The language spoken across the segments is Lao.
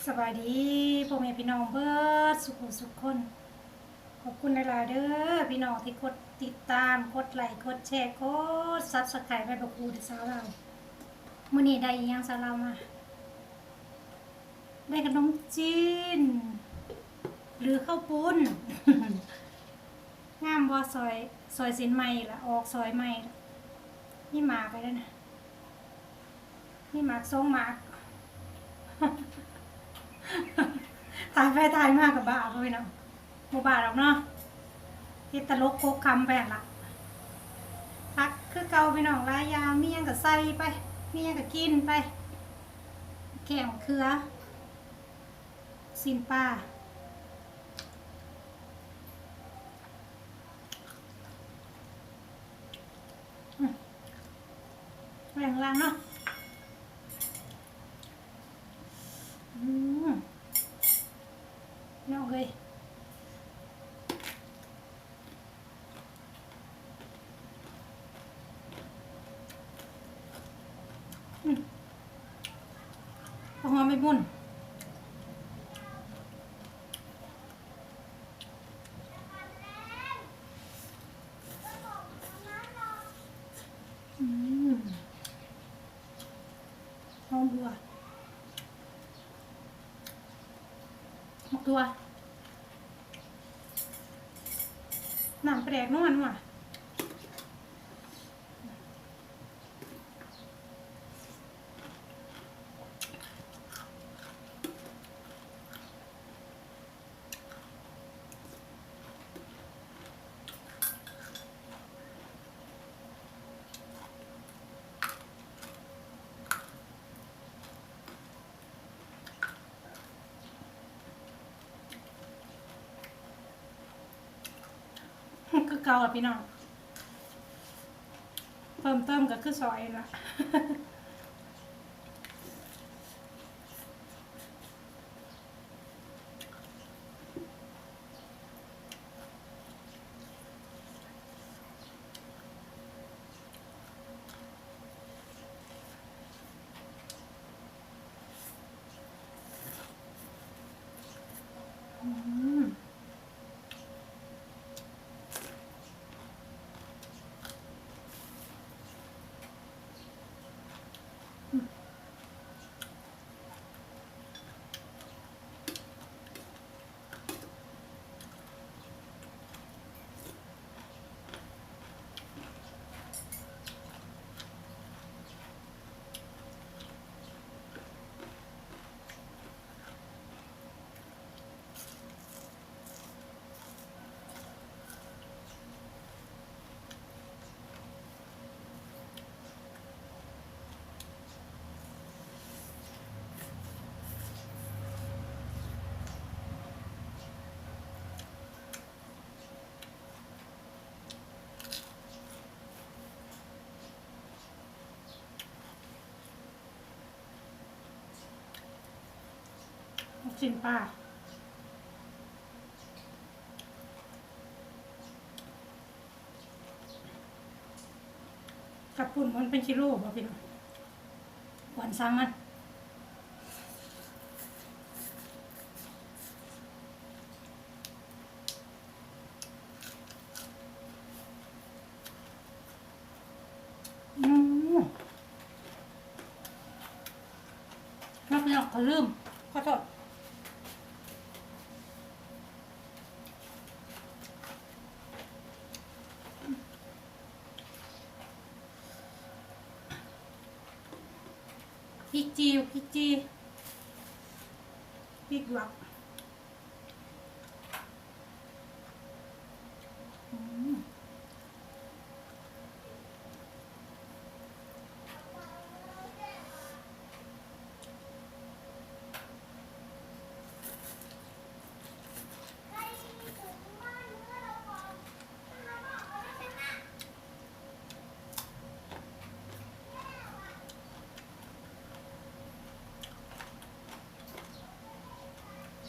ສະບາຍດີພໍ່ແມ່ພີ່ນ້ອງເບິດສຸຂູສຸກຄົນ. ຂອບຄຸນຫຼາຍໆເດີພີ່ນ້ອງທີ່ກົດຕິດຕາມ, ກົດໄລ, ກົດແຊ, ກົດ Subscribe ໃຫ້ບ່າວກູ ແລະ ສາວລາວ. ມື້ນີ້ໄດ້ອີ່ຫຍັງສາວລາວມາ? ໄດ້ຂະໜົມຈີນ ຫຼື ເຂົ້າປຸ້ນ. ງາມບໍ່? ຊອຍ ຊອຍເສັ້ນໃໝ່ລະ ອອກຊອຍໃໝ່ລະ. ມີໝາກໄປແລ້ວນະ. ມີໝາກສອງໝາກ. ຖ່າຍໄປຖ່າຍມາກໍບ້າ ພໍ່ແມ່ພີ່ນ້ອງ. ບໍ່ບ້າດອກເນາະ. ເຮັດຕະຫຼົກກົກຄຳໄປຫັ້ນລະ. ຜັກຄືເກົ່າພີ່ນ້ອງ, ຫຼາຍຢ່າງ, ມີຫຍັງກໍໃສ່ໄປ, ມີຫຍັງກໍກິນໄປ. ແຂ້ງເຂືອ, ຊີ້ນປາ. ອືມ ແບ່ງລາງເນາະ. ອືມ ນ້ອງເອີຍ. ອືມ ຫອມໃບບຸນ. ອືມ ຫອມບົວ. ໝາກຖົ່ວ ນ້ຳປາແດກນົວໆ. ຄືເກົ່າລະພີ່ນ້ອງ, ເພີ່ມເຕີມກໍຄືຊອຍຫັ້ນລະ. ອືມ ອືມ. ລູກຊີ້ນປາ ກັບປຸ້ນມັນເປັນກິໂລບໍ່ພີ່ນ້ອງ? ຄວນສັ່ງມັນ. ອືມ ແລ້ວພີ່ນ້ອງ ຂ້ອຍລືມ ຂໍໂທດ. ພິກຈີ່ ພິກຈີ່ ພິກຫວານ. ອືມ. ອ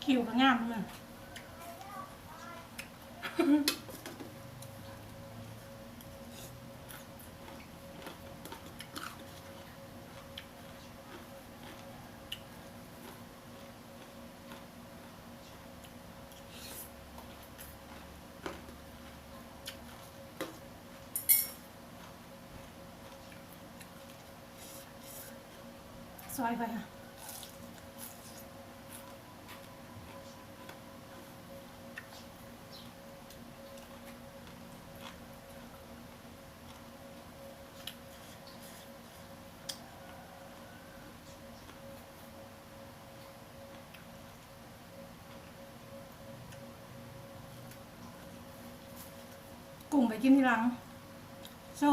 ຄິວກໍງາມນະ. ຊອຍໄປຫາ ກຸ້ງໄປກິນທີຫຼັງ ໂຊ.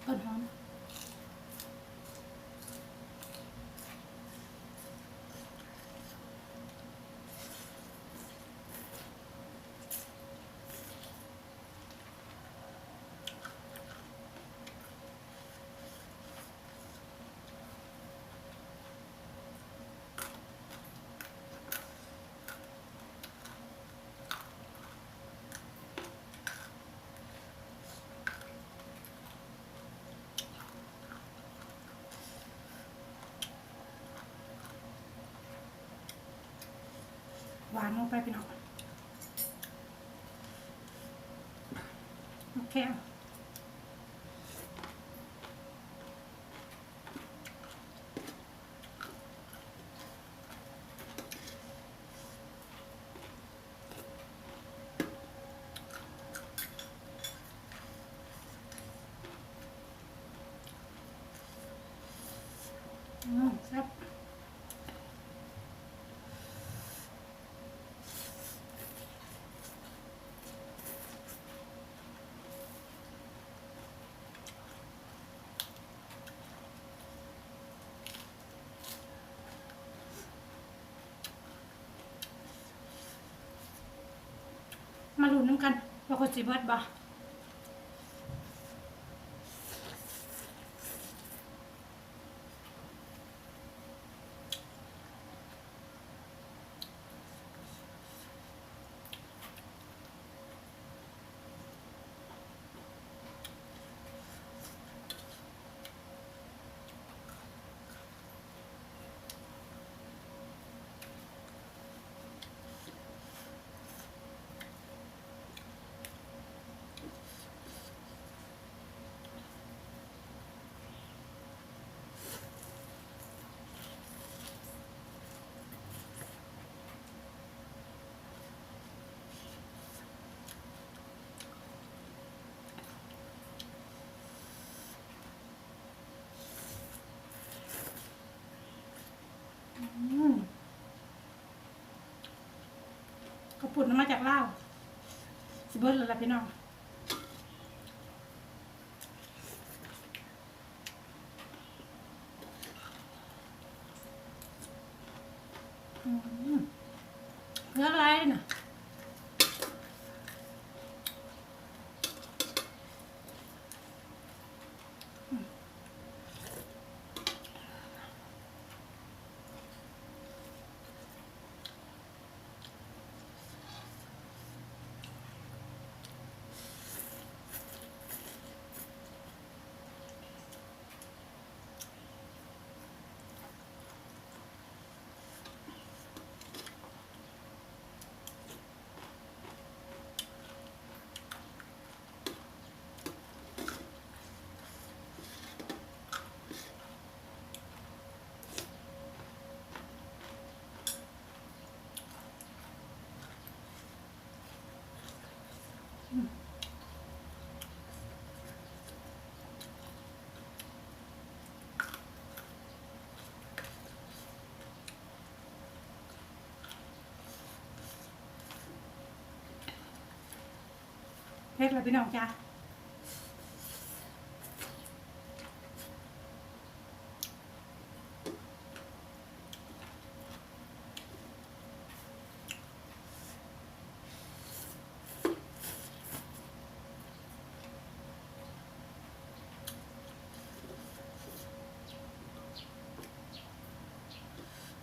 ຕົ້ນຫອມ ຫວານລົງໄປພີ່ນ້ອງ ໂອເຄ. ອືມ ແຊບ. ມາລຸ້ນນຳກັນວ່າຂ້ອຍຊິເບິດບໍ່. ອືມ ເຂົ້າປຸ້ນນຳມາຈາກລາວ ຊິເບິດແລ້ວລະພີ່ນ້ອງ. ອືມ ເກືອຫຼາຍເດ້ນະ. ເຜັດລະພີ່ນ້ອງຈ້າ.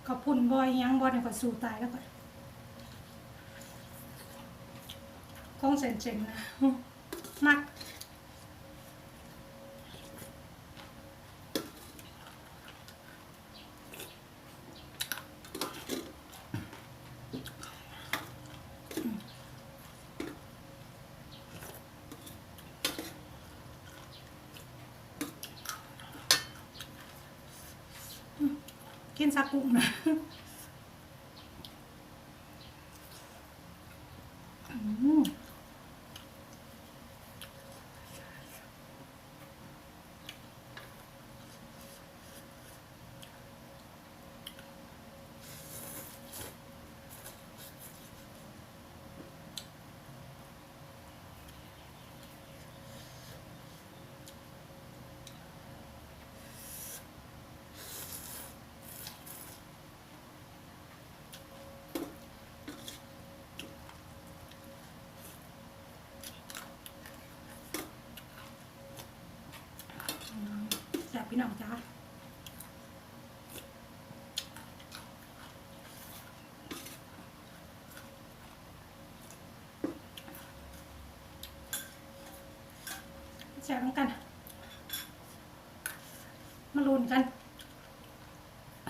ເຂົ້າປຸ້ນບໍ່ ອີ່ຫຍັງບໍ່ນີ້ ຂ້ອຍສູ້ຕາຍແລ້ວຂ້ອຍ. ຂອງເສັ້ນໆນະ ມັກ. ກິນຊາກຸ້ງນະ. ອືມ. ອືມ ແຊບພີ່ນ້ອງຈ້າ. ແຊບນຳກັນ ມາລຸ້ນກັນ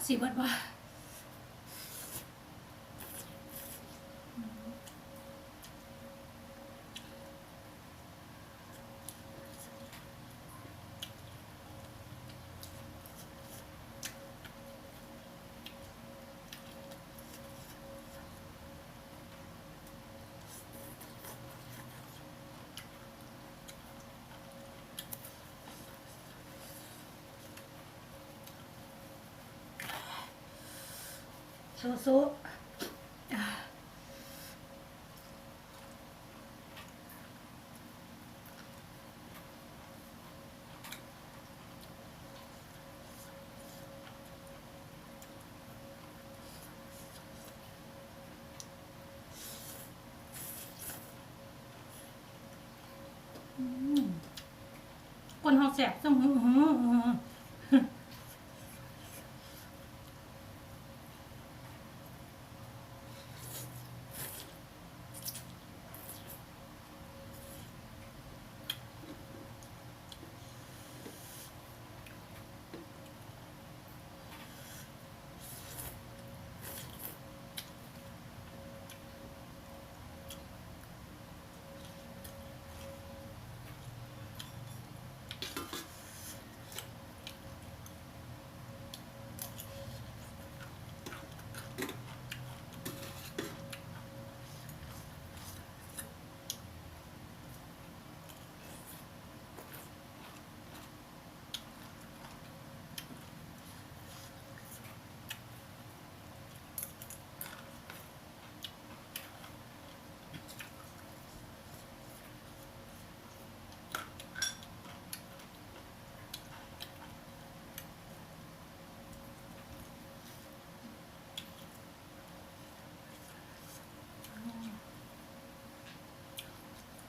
ຊິເບິດບໍ່? ສູ້ໆ. ອືມ ຄົນເຮົາແຊບ ຊຶມຫື ຫື ຫື.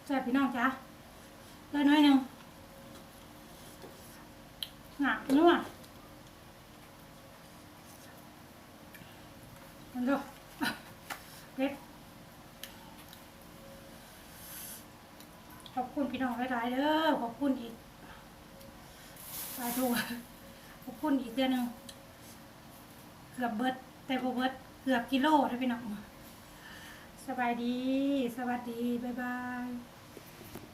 ແຊບພີ່ນ້ອງຈ້າ ໄດ້ໜ້ອຍໜຶ່ງ ໜ້ານົວ ເບິ່ງດູ ເດັດ. ຂອບຄຸນພີ່ນ້ອງຫຼາຍໆເດີ ຂອບຄຸນອີກ ສາທຸ ຂອບຄຸນອີກເທື່ອໜຶ່ງ ເກືອບເບິດ ແຕ່ບໍ່ເບິດ ເກືອບກິໂລເດີພີ່ນ້ອງ. ສະບາຍດີ ສະຫວັດດີ ບາຍບາຍ.